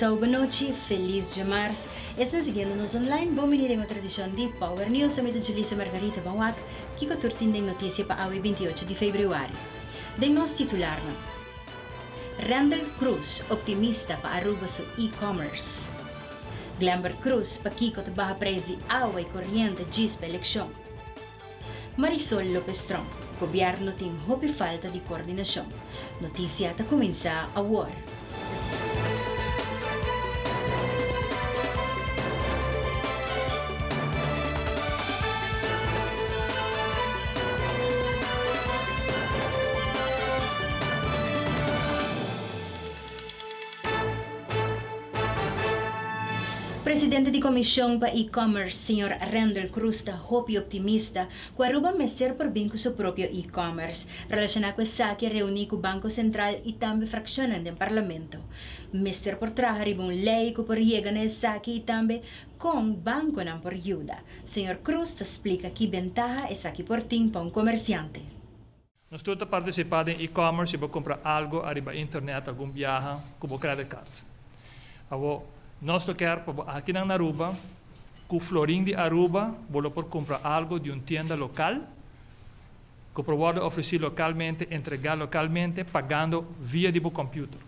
Kòrsou bonochi, felis djamars. Esnan siguiendo nos online, bon bini den otro edishon di Power News. Ami ta Julissa Margarita ban wak kiko tur tin den notisia pa awe 28 di febrüari. Den nos titularnan. Randall Cruz optimista pa Aruba su e-commerce. Glenbert Cruz pakiko ta baha prijs di awa y coriente djis pa eleccion. Marisol Lopez Tromp, Gobierno tin hopi falta di coordinacion. Noticia ta cuminsa awor. Presidente di Comision pa E-Commerce, señor Randall Cruz ta hopi optimista cu Aruba mester por bin cu su propio e-commerce. Relaciona cu esaki a reuni cu Banco Central y tambe fraccionnan den Parlamento. Mester por traha riba un ley cu por yega na esaki y tambe con banconan por yuda. Señor Cruz ta splica ki bentaha esaki por tin pa un comerciante. Nos tur ta partisipá den e-commerce si bo kumpra algu ariba internet algun biaha ku bo credit card. Awor, nos lo kier pa bo akinan na Aruba, ku florin di Aruba bo lo por kumpra algu di un tienda lokal ku por wòrdu ofresí lokalmente, entregá lokalmente pagando via di bo computer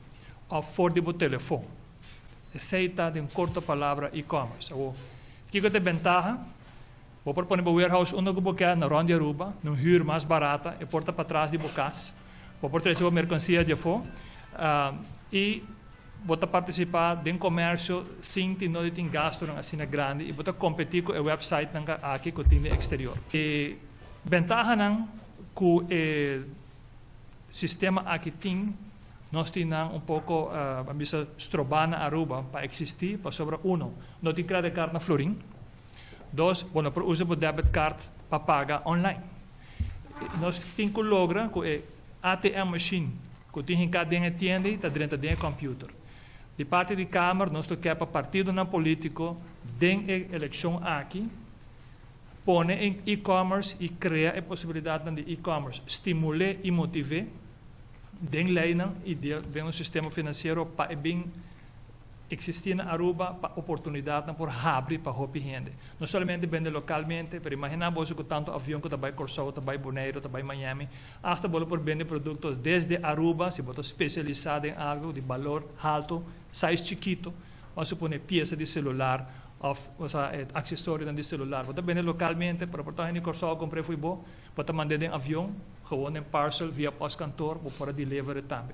òf for di bo telefon. Esei ta den korto palabra e-commerce. Awor, kiko ta e bentaha? Bo por pone bo warehouse unda ku bo ke na rònt di Aruba, na un hür mas barata, e por ta patras di bo kas. Bo por trese bo merkansia di afó i bo ta partisipá den komersio sin tin no di tin gastunan asina grandi i bo ta kompetí ku e wèpsaitnan aki ku tin den eksterior. E bentahanan ku e sistema aki tin, nos tin nan un poko, a bisa, strobá na Aruba pa eksistí pasobra uno, no tin credit card na florin. Dos, bo no por usa bo debit card pa paga online. Nos tin cu logra cu e ATM machine cu tin hinca den e tienda ta drenta den e computer. Di parti di Kamer nos lo kier pa partidonan politico den e eleccion aki pone e e-commerce y crea e posibilidadnan di e-commerce, stimule y motive den leynan y den nos sistema financiero pa e bin Existi na Aruba pa oportunidadnan por habri pa hopi hende. No solamente bende localmente, pero imagina boso cu tanto avion cu ta bay Corsou, ta bay Boneiru, ta bay Miami, hasta bo lo por bende producto desde Aruba, si bo ta specialisa den algo di balor halto, size chikito, vamos supone pieza di celular of osea e accesorionan di celular. Bo ta bende localmente, pero por ta hende di Corsou a compra fo'i bo, bo ta mande den avion, gewoon den parcel via postkantoor, bo por a deliver tambe.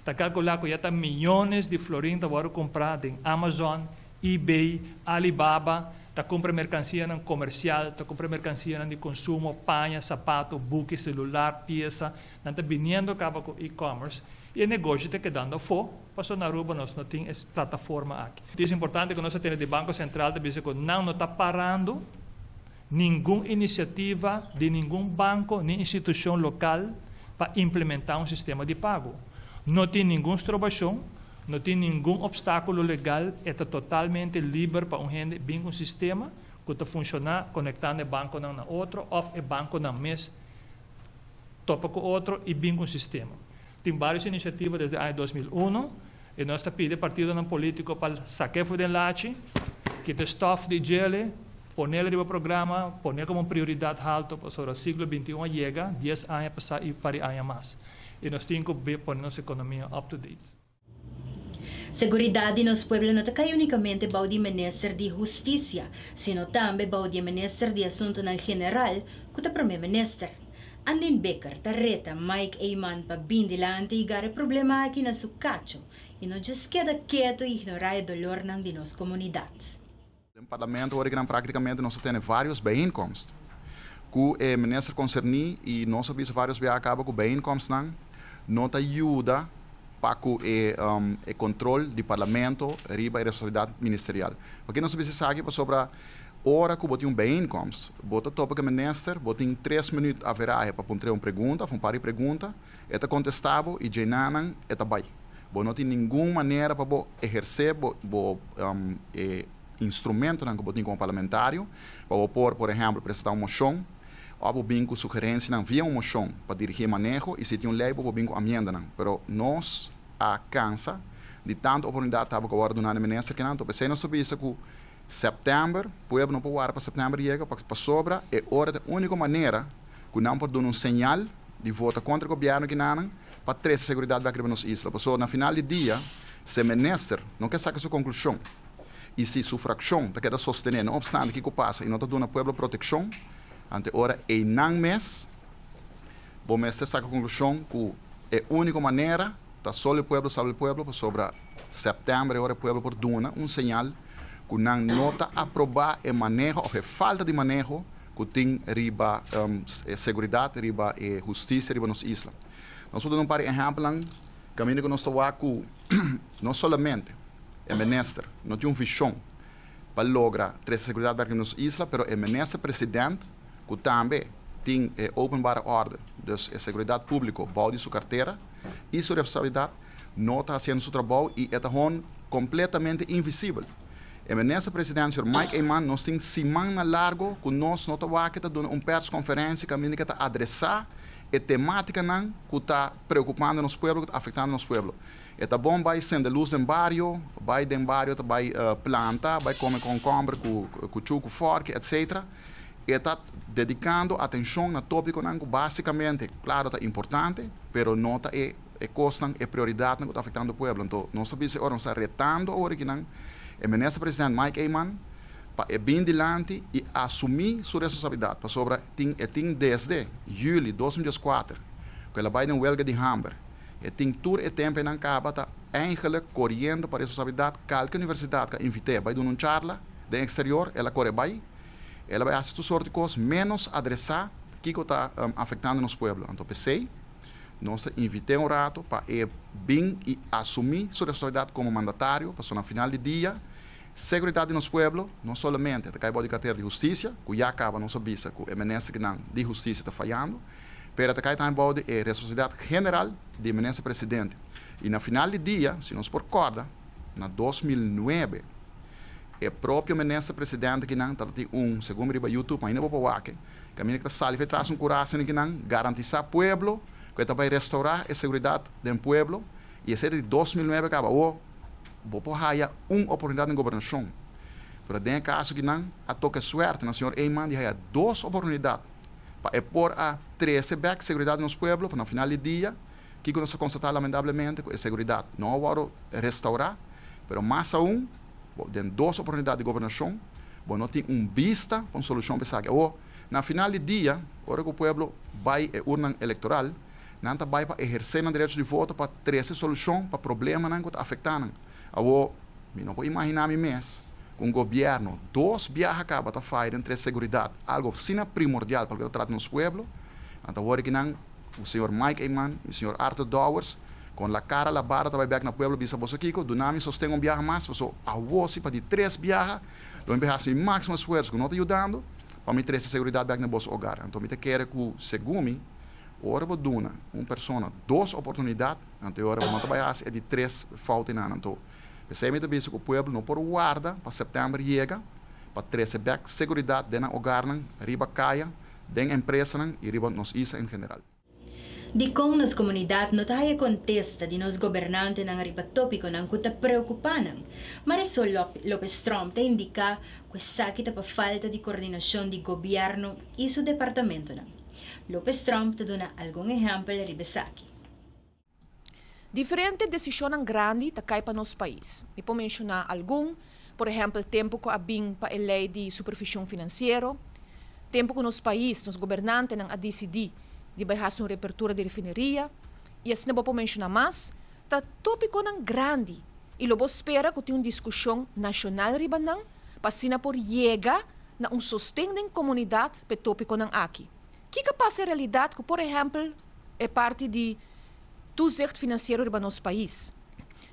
Ta kalkulá ku ya ta miyones di florin ta wòrdu kumprá den Amazon, eBay, Alibaba, ta kumpra merkansianan komersial, ta kumpra merkansianan di konsumo, paña, sapato, buki, selular, piesa. Nan ta biniendo kaba ku e-commerce i e negoshi ta kedando afó pasobra na Aruba nos no tin e plataforma aki. Es importante ku nos a tende di Banko Sentral ta bisa ku nan no ta parando ningun inisiativa di ningun banko ni institushon lokal pa implementá un sistema di pago. No tin ningun strobashon, no tin ningun opstákulo legal, e ta totalmente liber pa un hende bin ku un sistema ku ta funshoná konektando e bankonan na otro òf e bankonan mes topa ku otro i bin ku un sistema. Tin vários inisiativa desde aña 2001 i nos ta pidi e partidonan polítiko pa sak'é for den lachi, kita e stòf di djele, ponel riba programa, ponel komo un prioridat halto pasobra siglo bintiun a yega, dies aña pasá i par di aña mas. I nos tin ku pone nos ekonomia up to date. Seguridat di nos pueblo no ta kai unikamente bou di Minister di Hustisia, sino tambe bou di e Minister di Asuntunan General, ku ta Prome Minister. Andin Bikker ta reta Mike Eman pa bin dilanti i gara e problema aki na su kacho i no djes keda ketu i ignorá e dolornan di nos komunidat. Den Parlamento ora kinan práktikamente nos a tene vários bijeenkomst ku e minister konserní i nos a bisa vários biaha kaba ku bijeenkomstnan no ta yuda pa ku e e kontrol di Parlamento riba e responsabilidat ministerial. Pakiko nos a bisa esaki? Pasobra ora ku bo tin un bijeenkomst bo ta topa ku e minister, bo tin tres minüt averahe pa puntr'é un pregunta òf un par di pregunta, e ta kontestá bo i djenanan e ta bai. Bo no tin ningun manera pa bo ehersé bo bo e instrumentonan ku bo tin komo parlamentario pa bo por, por ehèmpel, presentá un moshon òf bo bin ku sugerensianan via un moshon pa dirigí e maneho i si tin un lei bo por bin ku amiendanan. Pero nos a kansa. Di tanto oportunidad ta cu awor duna minister cu nan, p'esey nos bisa cu september, pueblo no por warda pa september yega, pa sobra, e ora e unico manera cu nan por duna un señal di vota contra gobierno cu nan pa trece seguridad pa nos isla. Pasobra na final di dia, si minister no kier saca su conclusion y si su fraccion ta keda sostene, no obstante kico pasa y no ta duna pueblo proteccion, anto ora e nan mes, bo mester saca conclusion cu e unico manera ta solo e pueblo salba e pueblo, pasobra september ora e pueblo por duna un señal cu nan no ta aproba e maneho of e falta di maneho cu tin riba seguridad, riba e husticia riba nos isla. Nos por un par di ehempel, caminda cu nos ta cu no solamente e minister no tin un vision pa logra trece seguridad pa nos isla, pero e minister presidente cu tambe tin e openbare orde, dus e seguridad publico, bou di su cartera y su responsabilidad, no ta haciendo su trabou y ta completamente invisibel. E minister presidente, señor Mike Eman, nos tin siman largo cu nos no ta wak e ta duna un persconferencia cu ta adresa e tematica nan cu ta preocupando nos pueblo, cu ta afectando nos pueblo. E ta bon bay cende luz den bario, bay den bario, ta bay planta, bay come concomber cu cuchu, cu fork, etc. E ta dedicando atencion na topico nan cu basicamente, claro, ta importante, pero no ta e cosnan, e prioridad cu ta afectando e pueblo. Anto, nos ta bisa ora nos ta retando awor aki nan, e minister presidente Mike Eman, pa e bin dilanti y asumi su responsabilidad. Pasobra e tin desde juli 2004, cu el a bay den huelga di hamber, e tin tur e tempo nan caba ta eigenlijk coriendo pa responsabilidad. Cualkier universidad cu invit'e bay duna un charla den exterior, el a core bay, el a bay haci tur sorto di cos, menos adresa kico ta afectando nos pueblo. Anto, p'esey, nos ta invit'e un rato pa e bin y asumi su responsabilidad como mandatario, pa na final di dia, seguridad di nos pueblo, no solamente ta cay di cartera di husticia, cu ya caba nos a bisa cu e minister di husticia ta fayando, pero ta cay tambe di responsabilidad general di minister presidente. Y na final di dia, si nos por corda, na 2009, e propio minister presidente cu nan tin un, segun riba YouTube, ainda bo por wak, caminda cu ta sali tras un curason cu nan garantisa pueblo cu ta bay restaura e seguridad di pueblo y esey di 2009 caba o bo por haya un oportunidad den gobernacion. Pero den caso cu nan a toca suerte na señor Eman di haya dos oportunidad pa e por a trece back seguridad na nos pueblo, pa na final di dia, cu nos a constata lamentablemente cu e seguridad no a wordo restaura, pero mas aun, den dos oportunidad di gobernacion, bo no tin un vista pa un solucion pa esaki. O, na final di dia, ora cu pueblo bay e urna electoral, nan ta bay pa eherce nan derecho di voto pa trece solucion pa problemanan cu ta afectando. Awo, mi no por imagina mi mes, cu un gobierno, dos biaha caba ta faya den seguridad, algo asina primordial pa loke ta trata nos pueblo, anto awor cu nan, e señor Mike Eman y señor Arthur Dowers, cu la cara lavada ta bay back na pueblo bisa boso kico, duna mi sosten un biaha mas, boso awo si pa di tres biaha, lo mi haci mi maximo esfuerso cu no ta yudando, pa mi trece seguridad back na boso hogar. Anto mi ta kere cu segun mi, ora bo duna un persona dos oportunidad, anto ora no ta bay haci e di tres fout nan. Anto, p'esey mi ta bisa cu pueblo no por warda pa september yega, pa trece back seguridad den hogarnan, riba caya, den empresanan y riba nos isla en general. Di con nos comunidad no ta haya contesta di nos gobernantenan riba topiconan cu ta preocupa nan. Marisol Lopez Tromp ta indica cu esaki ta pa falta di coordinacion di gobierno y su departamentonan. Lopez Tromp ta duna algun ehempel riba esaki. Diferente decision grandi ta cay pa nos pais. Mi por menciona algun, por ehempel, tempo cu a bin pa e ley di supervision financiero, tempo cu nos pais, nos gobernantenan a dicidi di bay un reapertura di refineria, y asina bo por menciona mas, ta topiconan grandi. Y lo bo spera cu tin un discusion nacional riba nan, pa asina por yega na un sosten den comunidad pa e topiconan aki. Kico a pasa den realidad cu, por ehempel, e parti di toezicht financiero riba nos pais?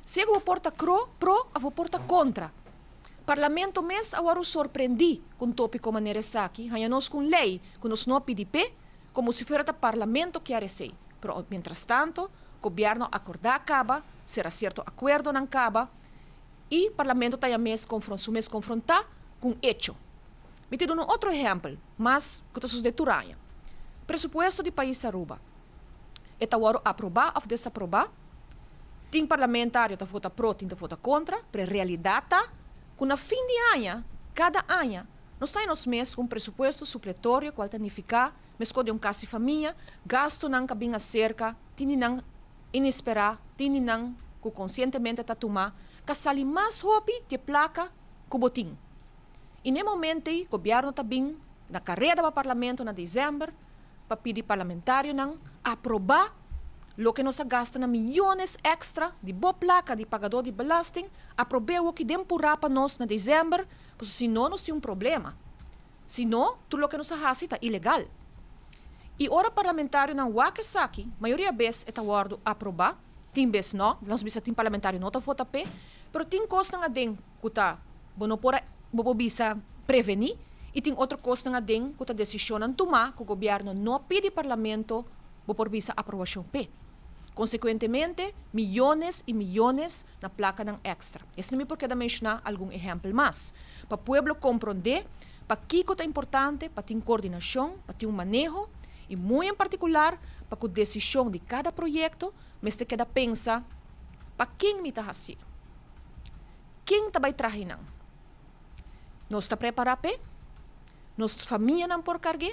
Sea bo por ta pro of por ta contra. Parlamento mes a wordo sorprendi cu un topico manera esaki, haya nos cu ley, cu nos no a pidi p'e, como si fuera parlamento kier esey. Pero, mientras tanto, gobierno a acorda caba, cera cierto acuerdonan caba, y parlamento ta mes confront, su mes confronta cu hecho. Mi ta duna un otro ehempel, mas cu ta sucede tur aña. Presupuesto di pais Aruba. E ta aproba of desaproba? Tin parlamentario ta vota pro, tin ta vota kontra, pero e realidat ta ku na fin di aña, kada aña, nos ta haña nos mes ku un presupuesto supletorio kual ta nifiká, meskos di un kas di famia, gastunan ku a bin aserka, tin di nan inesperá, tin di nan ku konsientemente ta tumá, ka sali mas hopi di e plaka ku bo tin. I na e momento ei gobièrnu ta bin na kareda pa parlamento na desèmber pa pidi parlamentarionan aprobá loke nos a gasta na miyones èkstra di bo plaka di pagadó di belasting, aprob'é awoki den purá pa nos na desèmber, pasobra si no nos tin un problema. Si no, tur loke nos a hasi ta ilegal. I ora parlamentarionan wak esaki, mayoria bes e ta wòrdu aprobá, tin bes no, nos bisa tin parlamentario no ta vota p'e, pero tin kosnan aden ku ta bo no por a bo por bisa prevení i tin otro kosnan aden ku ta desishonnan tumá ku gobièrnu no a pidi parlamento bo por bisa aprobashon p'e. Konsekuentemente, miyones i miyones na plakanan èkstra. Esei mi por keda menshoná algun ehèmpel mas, pa pueblo komprondé pakiko ta importante pa tin kordinashon, pa tin un maneho i muy en partikular pa ku desishon di kada proyekto mester keda pensa pa ken mi ta hasié. Ken ta bai traha einan? Nos ta prepará p'e? Nos famianan por karg'é?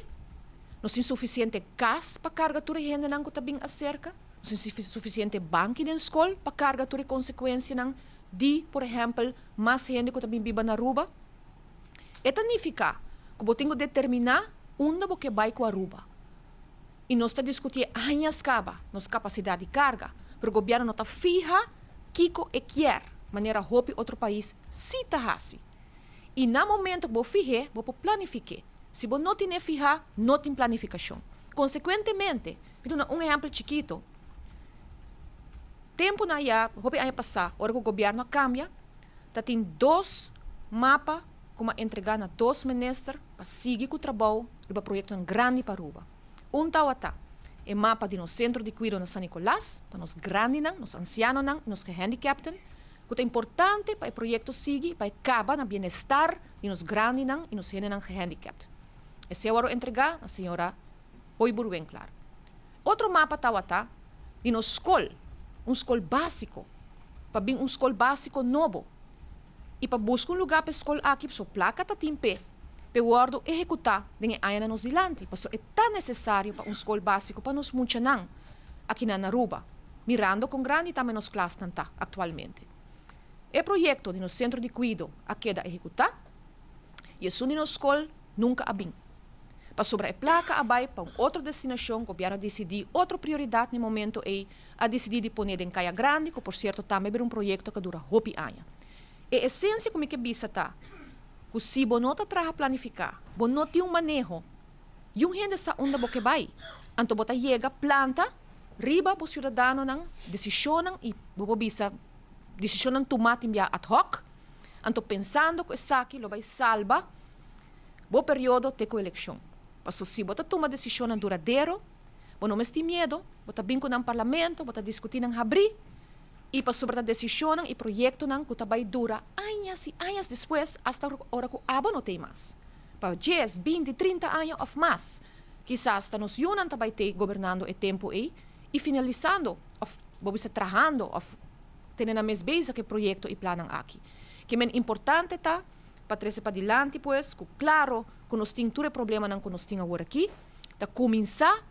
Nos tin sufisiente kas pa karga tur e hendenan ku ta bin aserka? Nos tin sufisiente banki den skol pa karga tur e konsekuensianan di, por ehèmpel, mas hende ku ta bin biba na Aruba? E ta nifiká ku bo tin ku determiná unda bo ke bai ku Aruba. I nos ta diskutié añas kaba nos kapasidat di karga, pero gobièrnu no ta fiha kiko e kier, manera hopi otro pais sí ta hasi. I na momento ku bo fih'é, bo por planifik'é. Si bo no tin'é fihá, no tin planifikashon. Konsekuentemente, mi duna un ehèmpel chikito, tempunan ya, hopi aña pasá, ora ku gobièrnu a kambia, ta tin dos mapa ku mi a entregá na dos minister pa sigui ku trabou riba proyektonan grandi pa Aruba. Un tawata e mapa di nos sentro di kuido na San Nicolas pa nos grandinan, nos ansianonan i nos gehandicapten, ku ta importante pa e proyekto sigui i pa e kaba na bienestar di nos grandinan i nos hendenan gehandicapt. Esei a wòrdu entregá na señora Hooyboer-Winklaar. Otro mapa tawata di nos skol, un skol básiko, pa bin un skol básiko nobo i pa buska un lugá pa e skol aki pasobra plaka ta tin p'e p'e wòrdu ehekutá den e añanan nos dilanti pasobra e ta nesesario pa un skol básiko pa nos muchanan akinan na Aruba mirando kon grandi tambe nos klasnan ta aktualmente. E proyekto di nos sentro di kuido a keda ehekutá i esun di nos skol nunka a bin pasobra e plaka a bai pa un otro destinashon, gobièrnu a disidí otro prioridat na e momento ei. A disidí di pon'é den Kaya Grandi, ku por sierto tambe bira un proyekto ku a dura hopi aña. E esensia ku mi ke bisa ta ku si bo no ta traha planifiká, bo no tin un maneho, yun hende sa unda bo ke bai. Anto bo ta yega planta riba bo siudadanonan desishonnan i bo por bisa desishonnan tumá tin bia ad hoc, anto pensando ku esaki lo bai salba bo periodo te ku elekshon. Paso si bo ta tuma desishonnan duradero, Bo no mester tin miedo, bo ta bin ku nan parlamento, bo ta diskutí nan habrí i pasobra ta desishonnan i proyektonan ku ta bai dura añas i añas despues asta ora ku abo no t'ei mas. Pa dies, binti, trinta aña òf mas. Kisas ta nos yunan ta bai t'ei gobernando e tempu ei i finalisando òf bo bisa trahando òf tene nan mes bezig ku e proyekto i plannan aki. Ke men importante ta pa trese padilanti pues ku klaro ku nos tin tur e problemanan ku nos tin aworakí. ta kuminsá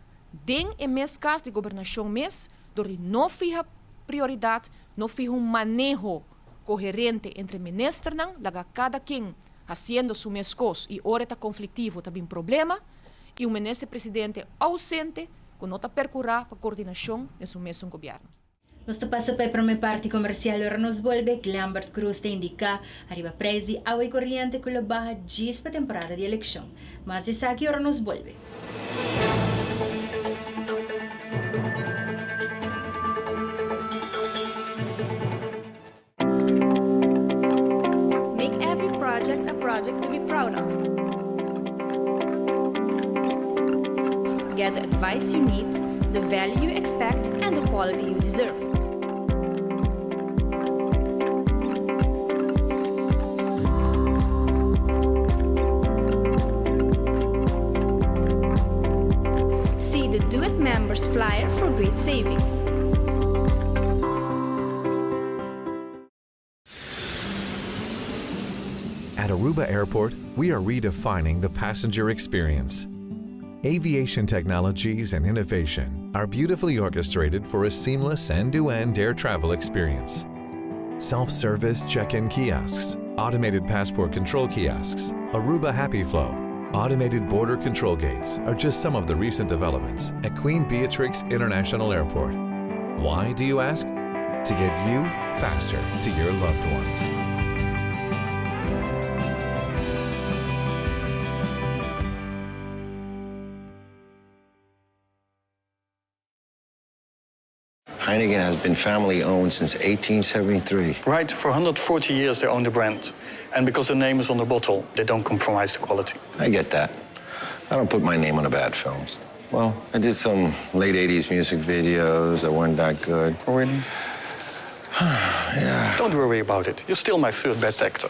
den e mes kas di gobernashon mes dor di no fiha prioridat, no fiha un maneho koherente entre ministernan, laga kada ken hasiendo su mes kos i ora e ta konfliktivo ta bin problema, i un minister presidente ousente ku no ta perkurá pa kordinashon den su mesun gobièrnu. Nos ta pasa pa e prome parti comercial ora nos bolbe, Glembert Cruz ta indica ariba prijs di awa y coriente cu lo baha djis pa temporada di eleccion. Mas di esaki ora nos bolbe. Make every project a project to be proud of. Get the advice you need, the value you expect and the quality you deserve. See the Do It Members flyer for great savings. Aruba Airport, we are redefining the passenger experience. Aviation technologies and innovation are beautifully orchestrated for a seamless end-to-end air travel experience. Self-service check-in kiosks, automated passport control kiosks, Aruba Happy Flow, automated border control gates are just some of the recent developments at Queen Beatrix International Airport. Why, do you ask? To get you faster to your loved ones. Heineken has been family owned since 1873. Right, for 140 years they own the brand. And because the name is on the bottle, they don't compromise the quality. I get that. I don't put my name on a bad film. Well, I did some late 80s music videos that weren't that good. Oh, really? yeah. Don't worry about it. You're still my third best actor.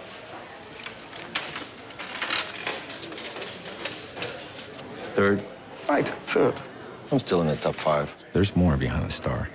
Third? Right, third. I'm still in the top five. There's more behind the star.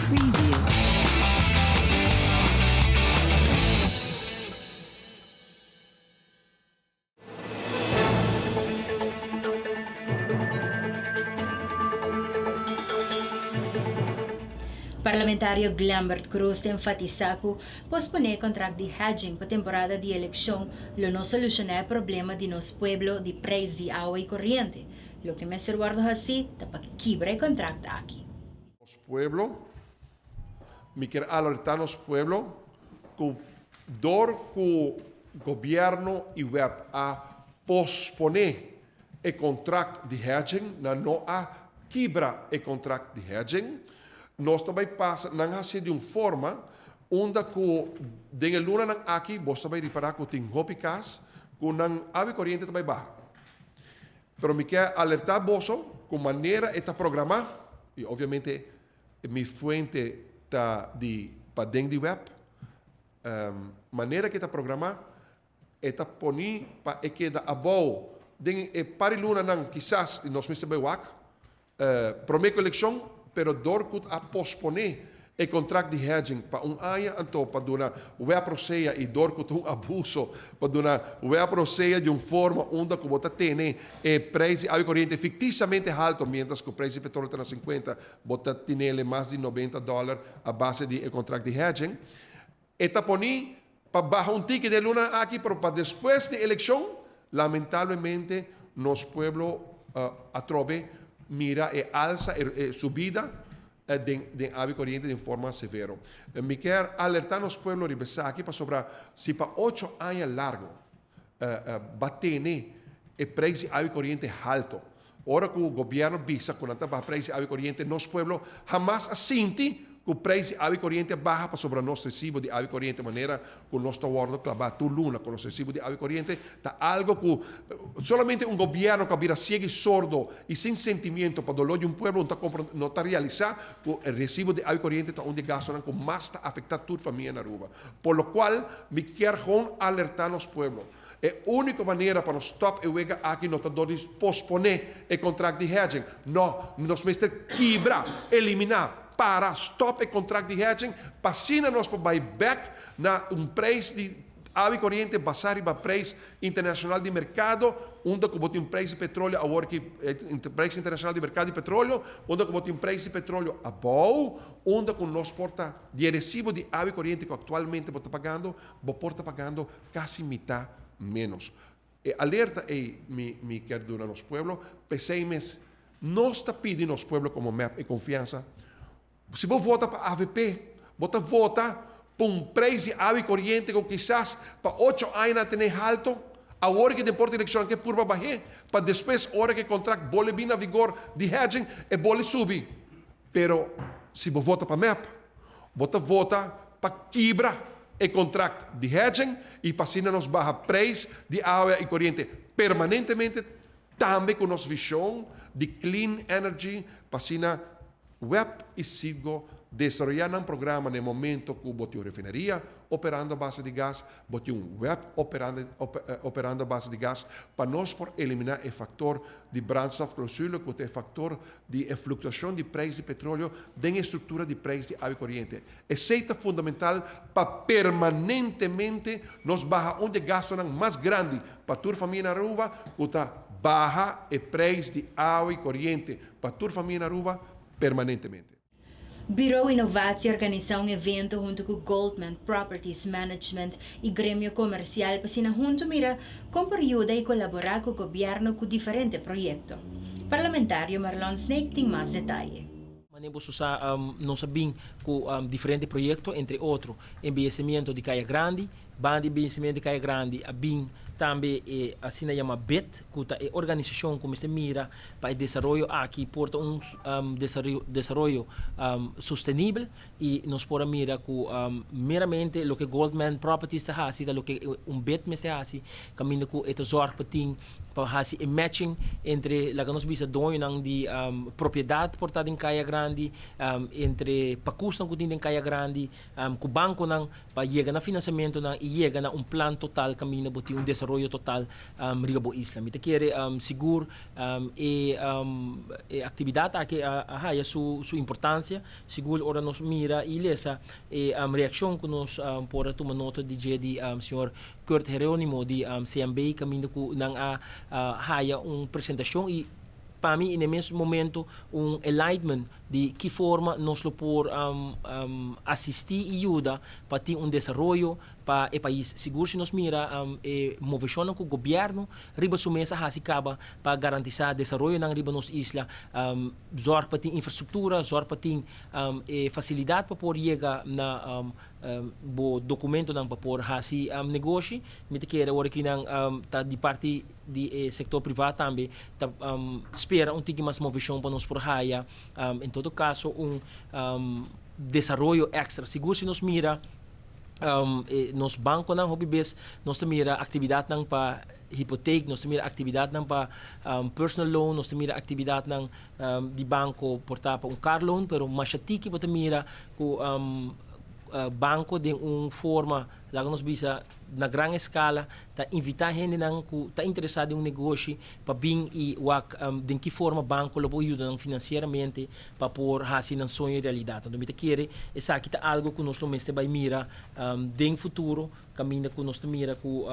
Preview. Parlamentario Glenbert Croes ta enfatisa cu pospone e contract di hedging pa temporada di eleccion lo no soluciona e problema di nos pueblo di prijs di awa y coriente. Loke mester wordo haci ta pa kibra e contract aki. Nos pueblo, mi kier alerta nos pueblo cu dor cu gobierno y web a pospone e contract di hedging, nan no a kibra e contract di hedging, nos ta bay pasa, nan haci di un forma unda cu den e lunanan aki bos ta bay ripara cu tin hopi cas cu nan awe coriente ta bay baha. Pero mi ke alerta boso cu manera e ta programa, y obviamente mi fuente ta di paden di web, manera cu e ta programa, e ta poni pa e keda abou den e par di lunanan kisas, y nos mester bay wak, Prome cu eleccion, pero dor cu a pospone e contract di hedging pa un aña anto pa duna web rosea y dor cu ta un abuso pa duna web rosea di un forma unda cu bo ta tene e prijs di awa y coriente ficticiamente halto mientras cu prijs di petroleo ta na 50 bo ta tinele mas di 90 dollar a base di e contract di hedging. E ta poni pa baha un tiki den luna aki pero pa despues di eleccion lamentablemente nos pueblo atrobe mira e alsa e subida den den awa y coriente den forma severo. Mi kier alerta nos pueblo riba esaki pasobra si pa ocho aña largo ba tene e prijs di awa y coriente halto Ora ku gobièrnu bisa ku nan ta baha preis di awa i koriente, nos pueblo hamas a sinti ku preis di awa i koriente a baha pasobra nos resibo di awa i koriente manera ku nos ta wòrdu klabá tur luna ku nos resibo di awa i koriente ta algu ku solamente un gobièrnu ku a bira siegu i sordo i sin sentimiento pa doló di un pueblo no ta kompron no ta realisá ku e resibo di awa i koriente ta un di e gastunan ku mas ta afektá tur famia na Aruba. Por lo kual mi kier gewoon alertá nos pueblo. E úniko manera pa nos stòp e wega aki no ta dor di posponé e kontrakt di hedging. No, nos mester kibra, eliminá, para, stòp e kontrakt di hedging pa asina nos por bai bèk na un preis di awa i koriente basá riba preis internashonal di merkado unda ku bo tin un preis di petroleo awor ki preis internashonal di merkado di petroleo unda ku bo tin preis di petroleo abou unda ku nos por ta di e resibo di awa i koriente ku aktualmente bo ta pagando bo por ta pagando Casi mitá ménos. E alerta ei mi mi kier duna nos pueblo, p'esei mes. Nos ta pidi nos pueblo como mep e confiansa. Si bo vota pa avp, bo ta vota pa un prijs di awa y coriente cu kisas pa ocho aña nan a tene halto, awor cu den por di eleccion nan ke purba bah'é, pa despues ora cu e contract bole bin na vigor di hedging, e bole subi. Pero si bo vota pa mep, bo ta vota pa kibra e contract di hedging y pa asina nos baha prijs di awa y coriente permanentemente, tambe cu nos vision di clean energy pa asina web y Citgo desaroya nan programa na e momento cu bo tin un refineria operando a base di gas, bo tin un web operando a base di gas pa nos por elimina e factor di brandstofclausule cu ta e factor di e fluctuacion di prijs di petroleo den e structura di prijs di awa y coriente. Esey ta fundamental pa permanentemente nos baha un di e gastonan mas grandi pa tur famia na Aruba cu ta baha e prijs di awa y coriente pa tur famia na Aruba permanentemente. Bureau Innovatie a organisa un evento hunto cu Goldman Properties Management y gremio comercial pa asina hunto mira con por yuda y colabora cu gobierno cu diferente proyecto. Parlamentario Marlon Sneek tin mas detaye. Manera boso sa nos a bin cu diferente proyecto, entre otro embeyecimiento di Caya Grandi. Banda di embeyecimiento di Caya Grandi a bin tambe e asina yama bid, cu ta e organisacion cu mester mira pa e desaroyo aki por ta un desaroyo sostenibel y nos por a mira cu meramente loke Goldman Properties ta haci ta loke un bid mester haci caminda cu e ta zorg pa tin pa haci e matching entre laga nos bisa doñonan di propiedad por ta den Caya Grandi entre pacusnan cu tin den Caya Grandi cu banconan pa yega na financiamentonan y yega na un plan total caminda bo tin un desaroyo total riba bo isla. Mi ta kere sigur e e actividad aki a haya su su importancia, sigur ora nos mira y lesa e reaccion cu nos por a tuma nota di dje di señor Kurt Heronimo di CMB caminda cu nan a haya un presentacion y pa mi en e mes momento un enlightenment di ki forma nos lo por asisti y yuda pa tin un desaroyo pa e pais. Sigur si nos mira e movecionnan cu gobierno riba su mes a haci caba pa garantisa desaroyonan riba nos isla, zorg pa tin infrastructura, zorg pa tin e facilidad pa por yega na bo documentonan pa por haci negoshi. Mi ta kere ora ki nan ta di parti di e sector priva tambe ta spera un tiki mas movecion pa nos por haya en todo caso un desaroyo extra. Sigur si nos mira nos banconan hopi bes nos ta mira actividadnan pa hipoteek, nos ta mira actividadnan pa personal loan, nos ta mira actividadnan di banco por ta pa un car loan, pero masha tiki bo ta mira cu banco den un forma, laga nos bisa, na gran escala ta invita hendenan cu ta interesa den un negoshi pa bin y wak den ki forma banco lo por yuda nan financieramente pa por haci nan soño realidad. Anto mi ta kere esaki ta algo cu nos lo mester bay mira den futuro caminda cu nos ta mira cu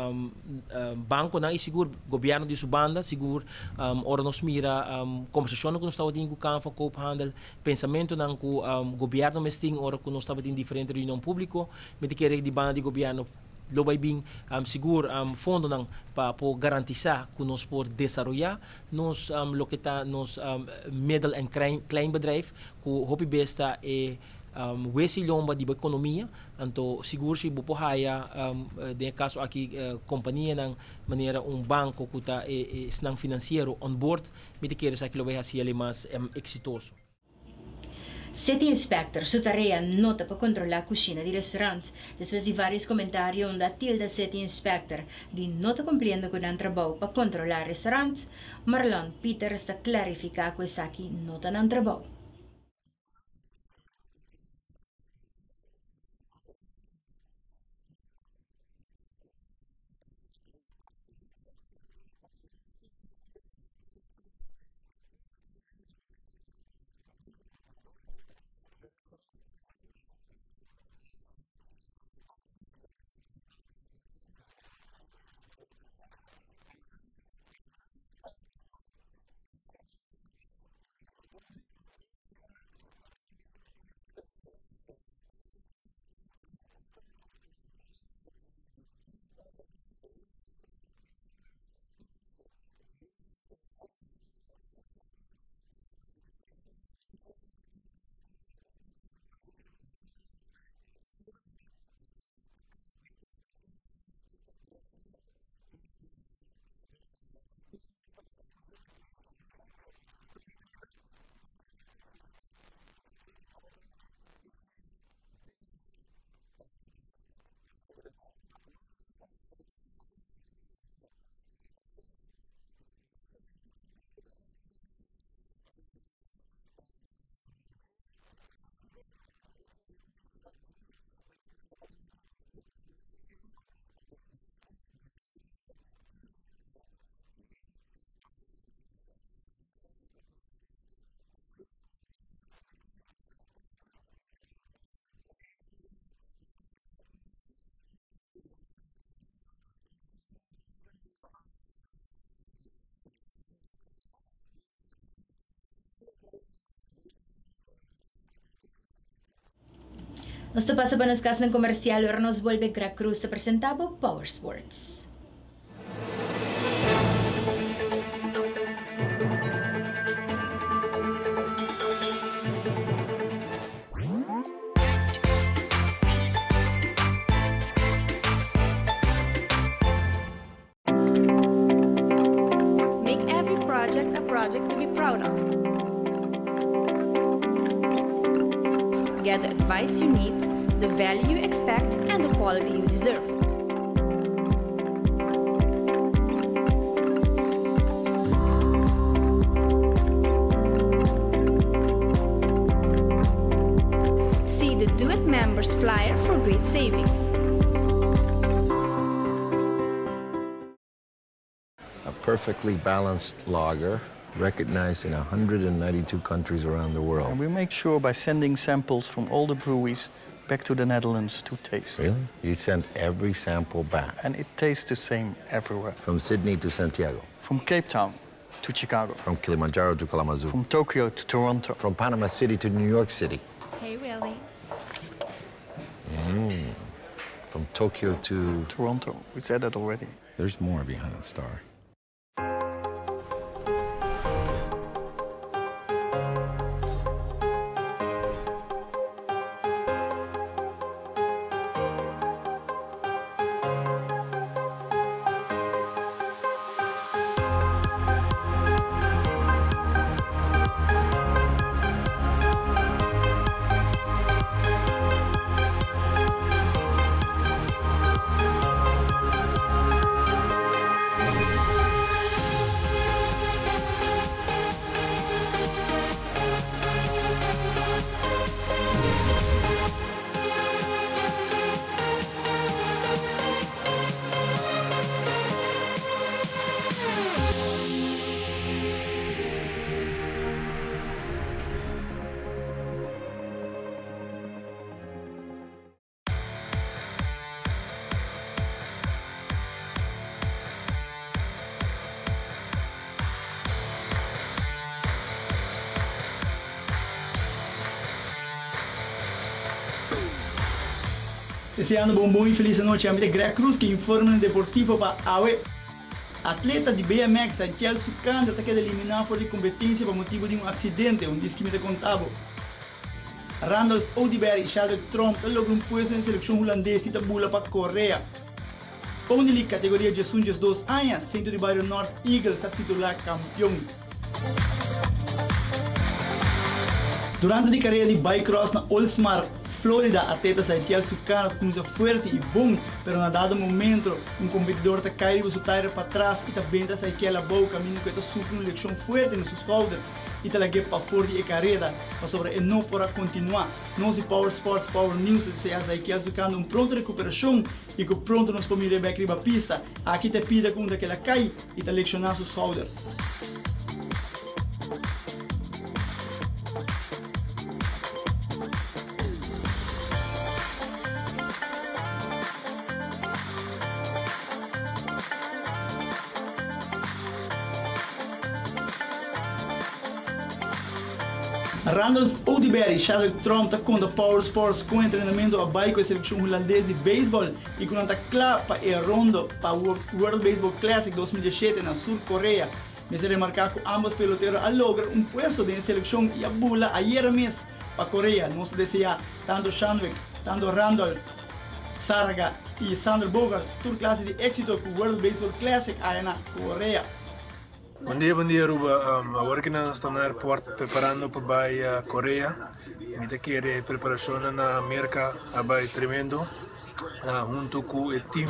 banconan y sigur gobierno di su banda, sigur ora nos mira conversacionnan cu nos tabatin cu Kamer van Koophandel, pensamentonan cu gobierno mes tin ora cu nos tabatin diferente reunion publico, mi ta kere di banda di gobierno lo bay bin sigur fondonan pa por garantisa cu nos por desaroya nos loke ta nos middel en kleinbedrijf cu hopi bes ta e wes y lomba di bo economia. Anto sigur si bo por haya den e caso aki companianan manera un banco cu ta e esnan financiero on board, mi ta kere esaki lo bay haci el mas exitoso. City Inspector su tarea no ta pa controla cushina di restaurant. Despues di varios comentario unda a tilda City Inspector di no ta cumpliendo cu nan trabou pa controla restaurant, Marlon Pieters ta clarifica cu esaki no ta nan trabou. Nos ta pasa pa nos kasnan komersial ora nos bolbe Greg Cruz ta presenta bo Power Sports. Make every project a project to be proud of. Get the advice you need, the value you expect, and the quality you deserve. See the Do It Members flyer for great savings. A perfectly balanced lager recognized in 192 countries around the world. And we make sure by sending samples from all the breweries back to the Netherlands to taste. Really? You send every sample back? And it tastes the same everywhere. From Sydney to Santiago? From Cape Town to Chicago. From Kilimanjaro to Kalamazoo. From Tokyo to Toronto. From Panama City to New York City. Hey, Willie. From Tokyo to... Toronto. We said that already. There's more behind the star. Deseando bo un bon y feliz anochi, ami ta Greg Cruz ke informenan deportivo pa awe. Atleta di BMX Santiel Sukandra ta keda elimina for di kompetensia pa motibu di un aksidente, un diski mi ta konta bo. Randolph Oduber y Sheldrick Tromp ta logra un puesto den seleccion hulandes y ta bula pa Korea. Pony League categoria 11 12 aña, Centro di Bario North Eagles ta titula campeon. Durante di carera di bike-cross na Oldsmar, Florida, atleta Zaithiel Sucana ta cuminsa fuerte y bon, pero na dado momento un competidor ta cay riba su tayer patras y ta benta Zaithiel abou caminda cu e ta sufri un leccion fuerte na su schouder. y ta lag'é pafor di e careda, pasobra e no por a continua. Nos di Power Sports Power News ta desea Zaikiel Zucando un pronto recuperacion y cu pronto nos por mir'é bek riba pista. Aki ta e pida cu unda kela cay y ta lecciona su schouder. Randolph Oduber y Sheldrick Tromp ta konta Power Sports kon entrenamentu a bai ku e selekshon hulandes di beisbòl y ku nan ta kla pa e rondo pa World Baseball Classic 2017 na Sur Korea. Mester remarká ku ámbos pelotero a logra un puesto den e selekshon y a bula ayera mes pa Korea. Nos ta deseá tanto Shandwick, tanto Randolph, Sarga y Sander Bogaerts tur clase di exito cu World Baseball Classic aya na Korea. Bon dia bon dia Aruba awor ki nan sta na airport preparando pa bai Korea mi ta kere e preparacionnan na Merca a bai tremendo hunto cu e team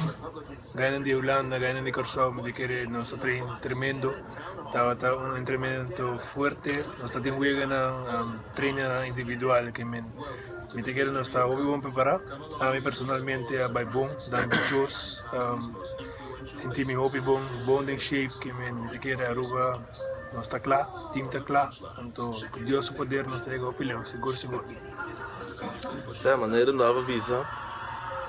gainan di Hulanda gainan di Corsou mi ta kere nos a train tremendo tabata un entrenamento fuerte nos ta tin weganan trainingnan individual ke men Mi ta kere nos ta hopi bon prepará. Ami personalmente a bai bon, danki Dios. Sinti mi hopi bon, bon den shape ke mi ta kere Aruba nos ta kla, team ta kla, anto ku Dios su poder nos ta yega hopi leu, sigur sigur. Sea, manera un daba bisa,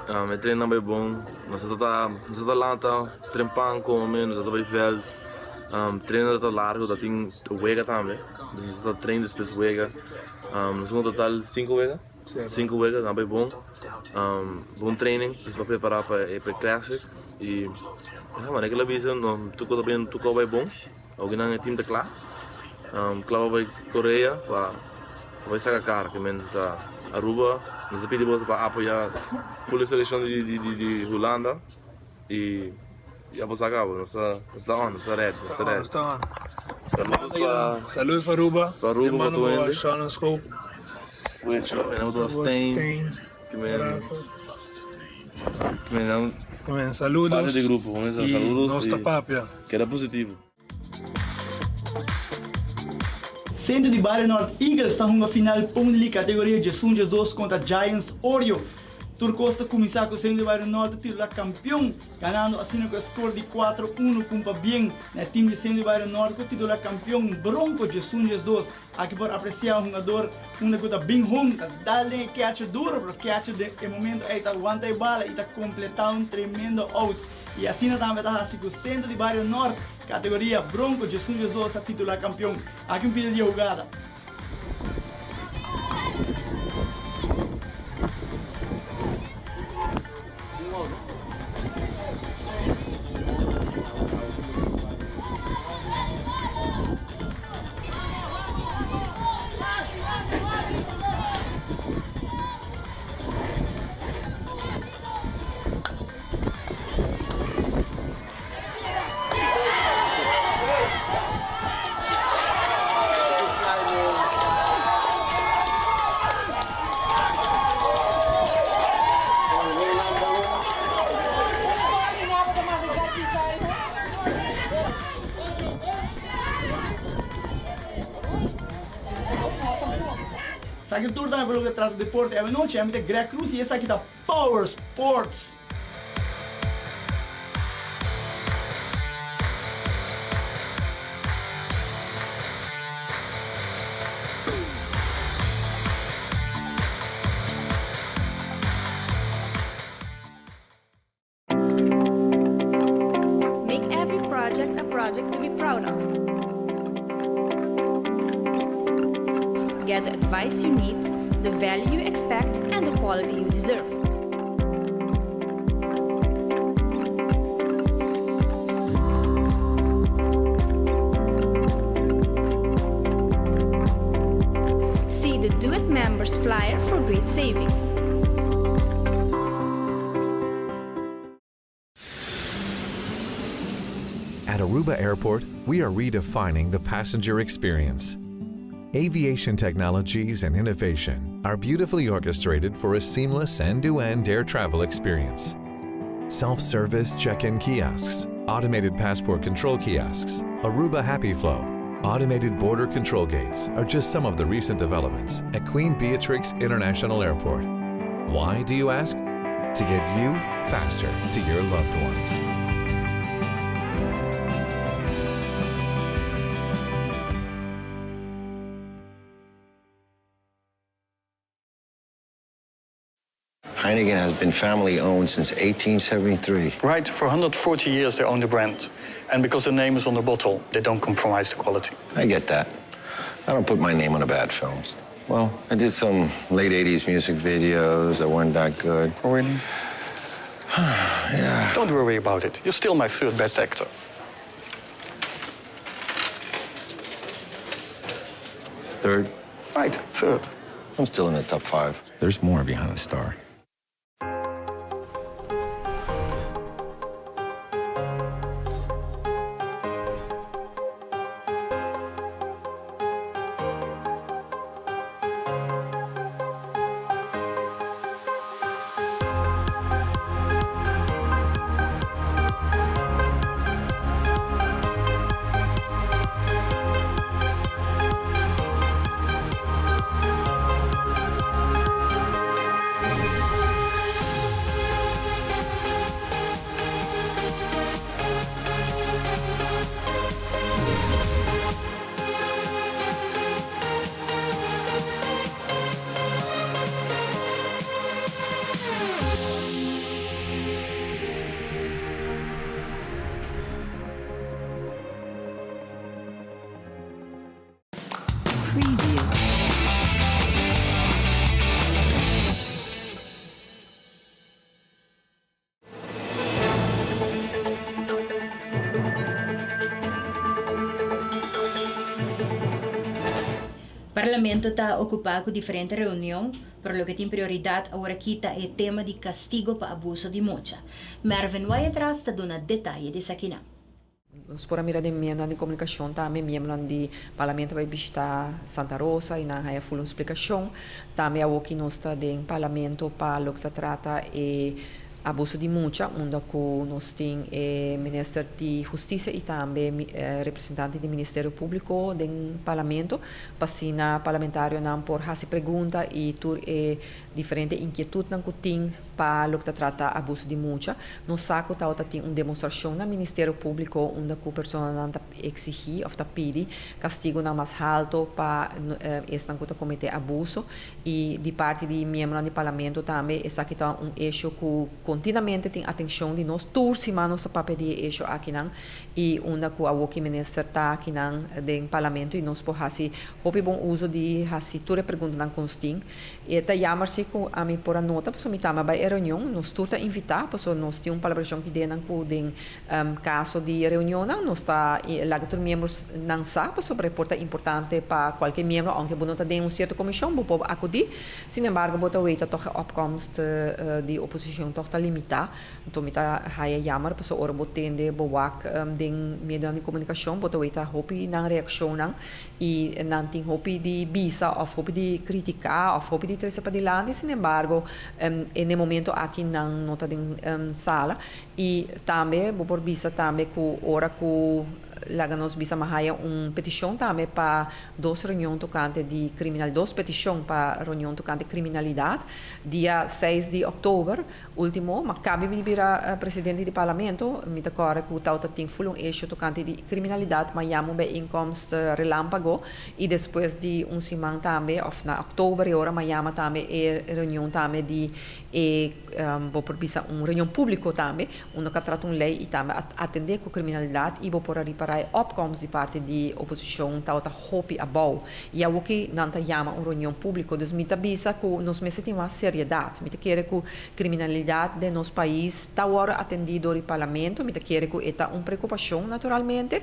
e trainnan bai bon, nos a ta nos a ta lanta trempan kome, nos a ta bai veld, trainnan ta largo, ta tin wega tambe, nos a ta train despues wega. Nos un total cinco wega. Sinku wega nan bai bon. Bon training dus pa prepara pa e classic y ya manera cu el a bisa tur cos a bin tur cos a bai bon. Awoki nan e team ta cla. Cla pa bai Korea pa bai saca cara ke men ta Aruba nos ta pidi boso pa apoya full e seleccion di Hulanda y ya bo sa caba nos ta on nos ta ready nos ta ready. Saludos pa Saludos pa Aruba pa Aruba pa tur hende. Sean Scope. Stein ke men ke men nan Ke men saludos parte di grupo y nos ta papia. Keda positivo. Centro di Bario Nort Eagles ta hunga final Pony League categoria 11 12 contra Giants Oreo. Tur cos ta cuminsa cu Centro di Bario Nort ta titula campeon, ganando asina cu e score di 4 uno cu un pabien na e team di Centro di Bario Nort cu titula campeon Bronco 11 12. Aki por aprecia un hungador unda cu ta bin home ta dal den e catcher duro pero catcher den e momento ey ta wanta e bala y ta completa un tremendo out. Y asina tambe ta haci cu Centro di Bario Nort, categoria Bronco 11 12 ta titula campeon. Aki un pida di e hugada. Esaki tur tambe pa loke ta trata deporte awenochi. Ami ta Greg Cruz y esaki ta Power Sports. Make every project a project to be proud of. Get the advice you need, the value you expect, and the quality you deserve. See the Do It Members flyer for great savings. At Aruba Airport, we are redefining the passenger experience. Aviation technologies and innovation are beautifully orchestrated for a seamless end-to-end air travel experience. Self-service check-in kiosks, automated passport control kiosks, Aruba Happy Flow, automated border control gates are just some of the recent developments at Queen Beatrix International Airport. Why, do you ask? To get you faster to your loved ones. Heineken has been family owned since 1873. Right, for 140 years they own the brand. And because the name is on the bottle, they don't compromise the quality. I get that. I don't put my name on a bad film. Well, I did some late 80s music videos that weren't that good. Oh, really? yeah. Don't worry about it. You're still my third best actor. Third? Right, third. I'm still in the top five. There's more behind the star. Parlamento ta ocupa cu diferente reunion, pero loke tin prioridad aworaki ta e tema di castigo pa abuso di mucha. Mervin Wyatt-Ras ta duna detaye di esakinan. Nos por a mira den miembronan di komunikashon tambe, miembronan di parlamento a bai bishita Santa Rosa i nan haya ful un splikashon. Tambe awoki nos ta den parlamento pa loke ta trata e abuso di mucha, unda ku nos tin e minister di hustisia i tambe representante di Ministerio Públiko den parlamento, pa asina parlamentarionan por hasi pregunta i tur e diferente inkietutnan ku tin pa loke ta trata abuso di mucha. Nos sa ku tabata tin un demostrashon na Ministerio Públiko unda ku personanan ta eksigí òf ta pidi kastigunan mas halto pa esnan ku ta kometé abuso i di parti di miembronan di Parlamento tambe esaki ta un esho ku kontinuamente tin atenshon di nos. Tur siman nos ta papia di e esho akinan i unda ku awoki minister ta akinan den Parlamento i nos por hasi hopi bon uso di hasi tur e preguntanan ku nos tin. E ta jammer si ku ami por a nota pasobra mi tambe a bai e reunion. Nos tur ta invitá pasobra nos tin un palabrashon ki denan ku den kaso di reunionnan nos ta laga tur miembronan sa pasobra e por ta importante pa kualke miembro ounke bo no ta den un sierto komishon bo por akudí. Sin embargo bo ta weta tòg e opkomst di oposishon tòg ta limitá. Anto mi ta haya jammer pasobra ora bo tende bo wak den medionan di komunikashon bo ta weta hopi nan reakshonnan. I nan tin hopi di bisa òf hopi di kritiká òf hopi di trese padilanti, sinembargo e n'e momento aki nan no ta den sala. I tambe bo por bisa tambe ku ora ku laga nos bisa ma haya un petishon tambe pa dos reunion tokante di kriminal dos petishon pa reunion tokante kriminalidat dia seis di òktober Ultimo, ma kabi mi di bira presidente di parlamento, mi ta kòrda ku tawata tin ful un issue tokante di kriminalidat, ma yama un bijeenkomst relampago i despues di un siman tambe òf na òktober e ora ma yama tambe e reunion tambe di e bo por bisa un reunion públiko tambe unda ku a trata un lei i tambe a atendé ku kriminalidat i bo por a ripará e opkomst di parti di oposishon tawata hopi abou i awoki nan ta yama un reunion públiko. Dus mi ta bisa ku nos mester tin mas seriedat. Mi ta kere ku kriminalidat den nos pais ta wòrdu atendí dor di parlamento. Mi ta kere ku e ta un preokupashon naturalmente.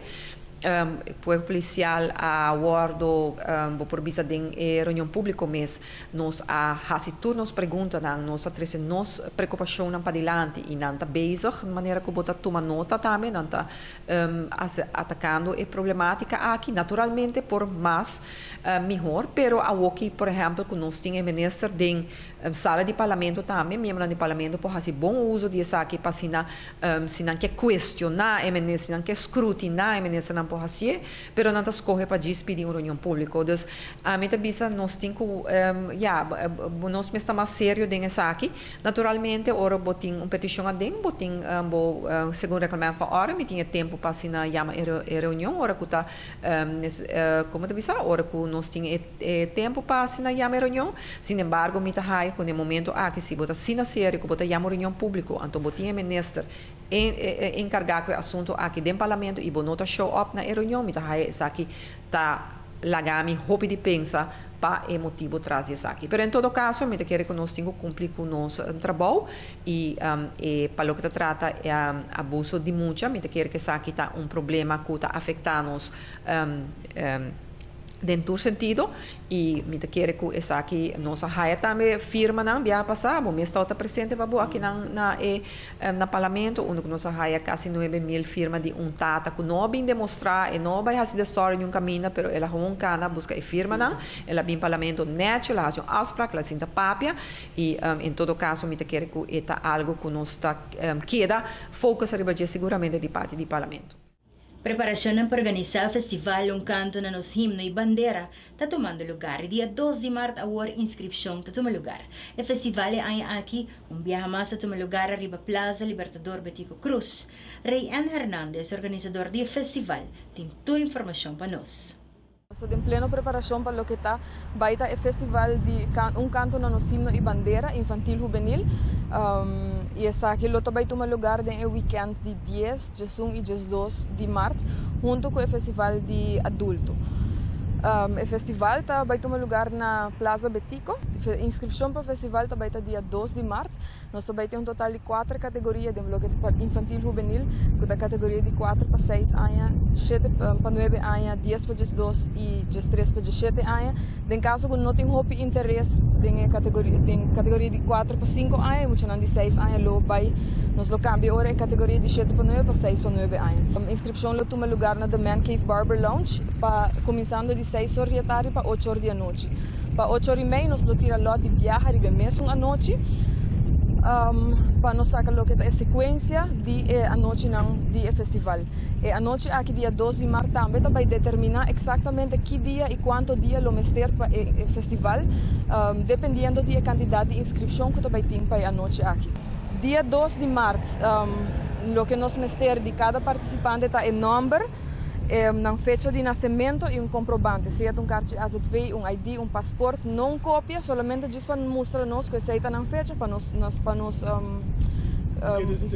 Kuerpo polisial a wòrdu, bo por bisa den e reunion públiko mes, nos a hasi tur nos preguntanan, nos a trese nos preokupashonnan padilanti i nan ta bezig, manera ku bo ta tuma nota tambe, nan ta atakando e problemátika aki. Naturalmente por mas mihor, pero awoki por ehèmpel ku nos tin e minister den Sala di Parlamento tambe, miembronan di Parlamento por hasi bon uso di esaki pa asina si nan ke kuestioná e minister, si nan ke skrutiná e minister nan por hasié, pero nan ta skohe pa djis pidi un reunion públiko. Dus ami ta bisa nos tin ku ya, nos mes ta mas serio den esaki. Naturalmente ora bo tin un petishon aden bo tin bo segun reglamento van orde mi tin e tempu pa asina yama e reunion ora ku ta komo ta bisa ora ku nos tin e E tempu pa asina yama e reunion. Sin embargo, mi ta haya ku na e momento aki si bo ta asina serio ku bo ta yama un reunion públiko, anto bo tin e minister enkargá ku e asuntu aki den parlamento i bo no ta show up na e reunion, mi ta haya esaki ta laga mi hopi di pensa pa e motibu tras di esaki. Pero en todo kaso mi ta kere ku nos tin ku kumpli ku nos trabou i e pa loke ta trata abuso di mucha, mi ta kere ku esaki ta un problema ku ta afektá nos Den tur sentido, y mi ta kere cu esaki nos a haya tambe firmanan biaha pasa, bo mes tabata presente pa bo akinan na e na Parlamento, unda cu nos a haya casi 9000 firma di un tata cu no a bin demostra, e no a bay haci de story niun caminda, pero el a gewoon cana busca e firmanan, el a bin Parlamento nechi, el a haci un afspraak, el a sinta papia, y en todo caso mi ta kere cu e ta algo cu nos ta keda focus ariba dje seguramente di parti di Parlamento. Preparacionnan pa organisa festival Un Canto na Nos Himno y Bandera ta tumando lugar y dia dos di mart awor inscripcion ta tuma lugar. E festival e aña aki un biaha mas ta tuma lugar ariba Plaza Libertador Betico Croes. Rey Ann Hernandez, organisador di e festival, tin tur informacion pa nos. Nos ta den pleno preparacion pa loke ta bay ta e festival di Un Canto na Nos Himno y Bandera Infantil Hubenil y esaki lo ta bay tuma lugar den e weekend di dies, diesun y diesdos di mart hunto cu e festival di adulto. E festival ta bai tuma lugar na Plaza Betico. Inscripcion pa festival ta bai ta dia dos di mart. Nos ta bai tin un total di kuater kategoria den loke ta infantil hubenil ku ta kategoria di kuater pa seis aña, shete pa nuebe aña, dies pa diesdos i diestres pa diesshete aña. Den kaso ku no tin hopi interes den e kategoria den kategoria di kuater pa sinku aña e muchanan di seis aña lo bai nos lo kambia ora e kategoria di shete pa nuebe pa seis pa nuebe aña. Inskripshon lo tuma lugar na The Man Cave Barber Lounge pa kuminsando di seis or di e tardi pa ocho or di anochi. Pa ocho or i mei nos lo tira lòt di biaha riba e mesun anochi pa nos saka loke ta e sekuensia di e anochinan di e festival. E anochi aki dia dos di mart tambe ta bai determiná eksaktamente ki dia i kuanto dia lo mester pa e festival, dependiendo di e kantidat di inskripshon ku ta bai tin pa e anochi aki. Dia dos di mart loke nos mester di kada partisipante ta e nòmber, nan fecha di nasementu i un komprobante, sea ta un karchi AZV, un ID, un pasport, no un kopia, solamente djis pa mustra nos ku esei ta nan fecha pa nos pa nos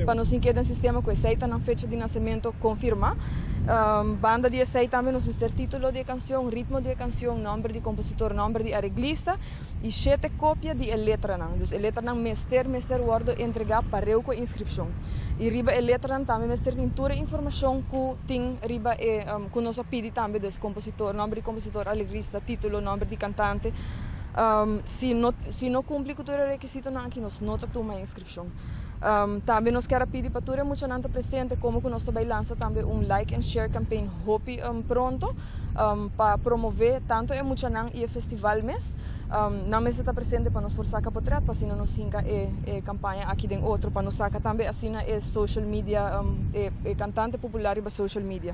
pa nos hink'é den sistema ku esei ta nan fecha di nasementu konfirmá. Banda di esei tambe nos mester título di e kansion, ritmo di e kansion, nòmber di kompositor, nòmber di areglista i shete kopia di e letranan. Dus e letranan mester mester wòrdu entregá pareu ku e inskripshon. I riba e letranan tambe mester tin tur e informashon ku tin riba e ku nos a pidi tambe, dus kompositor, nòmber di kompositor, alegrista, título, nòmber di kantante. Si no si no kumpli ku tur e rekisitonan aki nos no ta tuma e inskripshon. Tambe nos kier a pidi pa tur e muchanan ta presente komo ku nos ta bai lansa tambe un like and share campaign hopi pronto pa promove tanto e muchanan i e festival mes. Nan mester ta presente pa nos por saka potret pa asina nos hinka e e kampaña aki den otro pa nos saka tambe asina e social media e e kantante popular riba social media.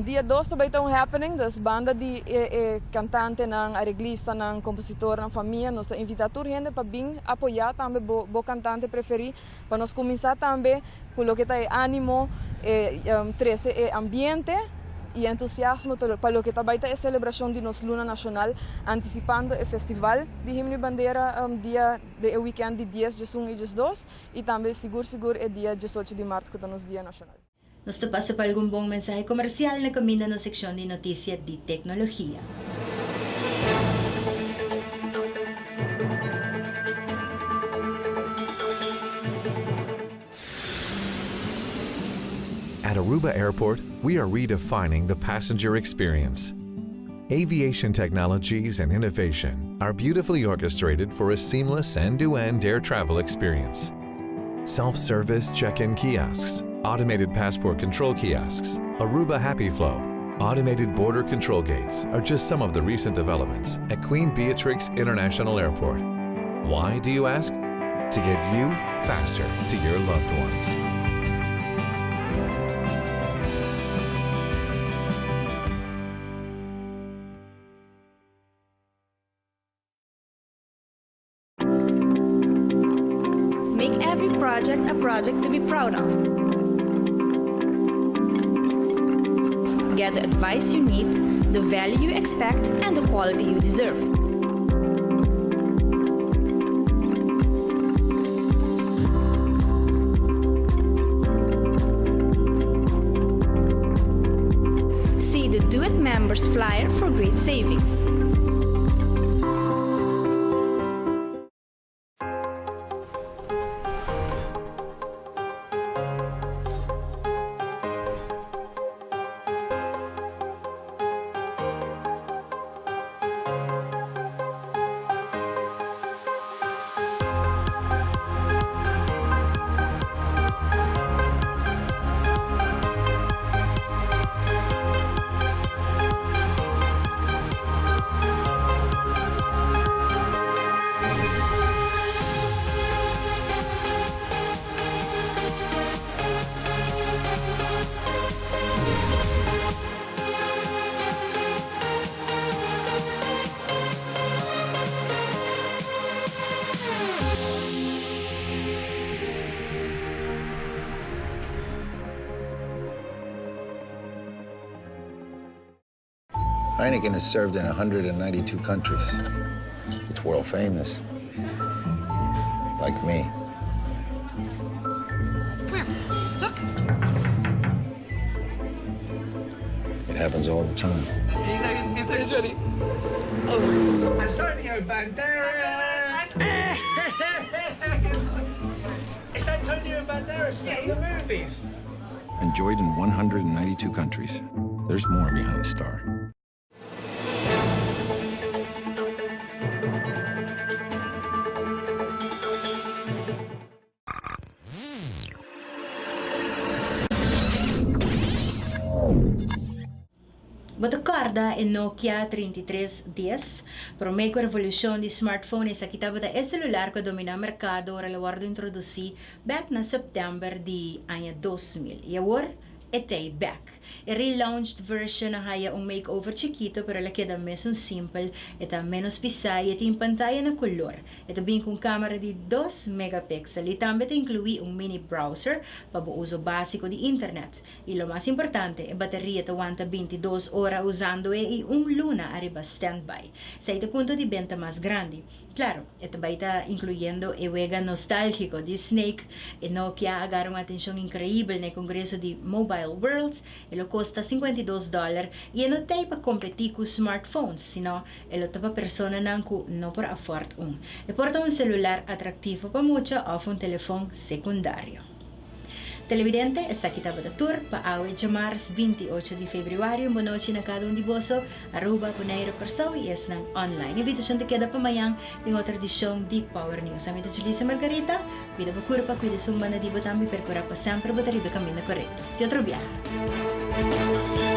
Dia dos ta bai ta un happening dus banda di e e kantantenan, areglistanan, kompositornan, famia nos ta invita tur hende pa bin apoyá tambe bo bo kantante preferí pa nos kuminsá tambe ku loke ta e ánimo, e trese e ambiente i entusiasmo pa loke ta bai ta e selebrashon di nos luna nashonal antisipando e festival di Himno i Bandera dia den e wikènt di dies, diesun i diesdos i tambe sigur sigur e dia diesocho di mart ku ta nos dia nashonal. Nos ta pasa pa algun bon mensahe komersial na kaminda nos sekshon di notisia di teknologia. At Aruba Airport, we are redefining the passenger experience. Aviation technologies and innovation are beautifully orchestrated for a seamless end-to-end air travel experience. Self-service check-in kiosks, automated passport control kiosks, Aruba Happy Flow, automated border control gates are just some of the recent developments at Queen Beatrix International Airport. Why, do you ask? To get you faster to your loved ones. Make every project a project to be proud of. Get the advice you need, the value you expect, and the quality you deserve. See the Do It Members flyer for great savings. Heineken has served in 192 countries. It's world famous. Like me. Where? Look. It happens all the time. He's ready. Oh. Antonio Banderas! It's Antonio Banderas from the movies. Enjoyed in 192 countries. There's more behind the star. Bo ta kòrda e Nokia 33 dies? Promé ku revolushon di smartphone esaki tabata e selular ku a dominá merkado ora el a wòrdu introdusí bèk na sèptèmber di aña 2000. I awor e t'ei bèk. E relaunched version a haya un makeover chikito pero el a keda mesun simpel, e ta menos pisá i e tin pantaya na kolor. E ta bin ku un kámara di dos megapixel i tambe ta inkluí un mini browser pa bo uso básiko di internet. I lo mas importante, e bateria ta wanta 22 ora usando e i un luna ariba standby. Esei ta punto di benta mas grandi. Claro, e ta bai ta incluyendo e wega nostalgico di Snake. E Nokia a gara un atencion increibel na e congreso di Mobile Worlds. E lo costa 52 dollar y e no t'ei pa competi cu smartphones, sino e lo ta pa personanan cu no por afford un. E por ta un celular atractivo pa mucha of un telefon secundario. Televidente, esaki tabata tur pa awe djamars 28 di februari. Un bon nochi na cada un di boso, Aruba, Bonaire, Kòrsou i esnan online. Invitashon ta keda pa mañan den otro edishon di Power News. Ami ta Julissa Margarita. Kuida bo kurpa, kuida esun banda di bo tambe i perkurá pa semper bo ta riba e kaminda korekto. Te otro biaha.